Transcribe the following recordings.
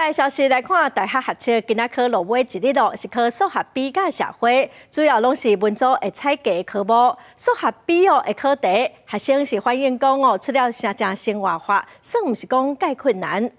來消息來看，大學學測今仔考落尾一日咯，是考數學 B 佮社會，主要攏是文組會採計科目。數學 B 哦的考題，學生是反映講哦，出了誠正生活化，算毋是講蓋困難。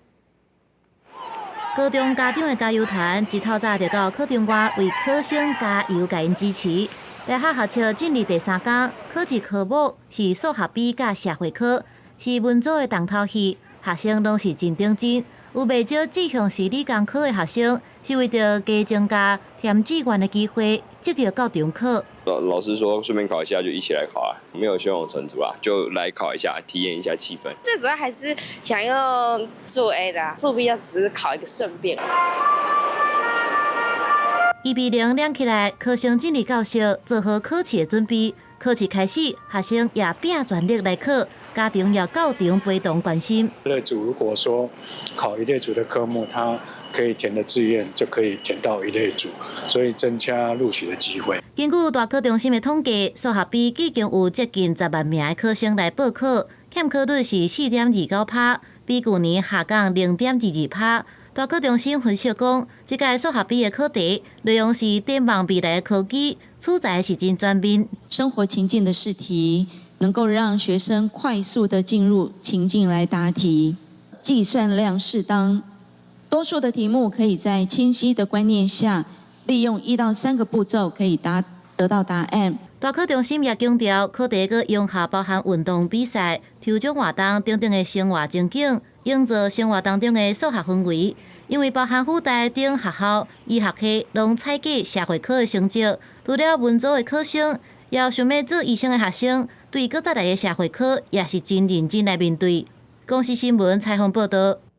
高中家長的加油團一透早就到考場外為考生加油，共𪜶支持。大學學測進入第三工，考試科目是數學 B 佮社會科，是文組的重頭戲，學生攏是真認真。有袂少志向是理工科的學生，是為著加增加填志願的機會，積極到場考。老師說順便考一下，就一起來考啊，沒有胸有成竹啊，就來考一下，體驗一下氣氛。最主要還是想要數 A 的，數 B 要只是考一個順便。1比0亮起來，考生進入教室做好考試的準備。考試開始，學生也拼全力來考，家長也到場陪同關心。一類組如果說考一類組的科目，他可以填的志願就可以填到一類組，所以增加錄取的機會。根據大考中心的統計，數學 B 已經有接近10萬名的考生來報考，欠考率是4.29趴，比舊年下降0.22趴。大考中心分析講，這屆數學 B 的考題內容是展望未來的科技，取材是真全面。生活情境的試題能夠讓學生快速的進入情境來答題，計算量適當，多數的題目可以在清晰的觀念下，利用1到3個步驟可以得到答案。大考中心也強調，考題閣融合包含運動比賽、抽獎活動等等的生活情景，營造生活當中的數學氛圍。因為包含輔大等學校醫學系攏採計社會科的成績，除了文組的考生，也有想欲做醫生的學生，對閣再來的社會科也是真認真來面對。公視新聞採訪報導。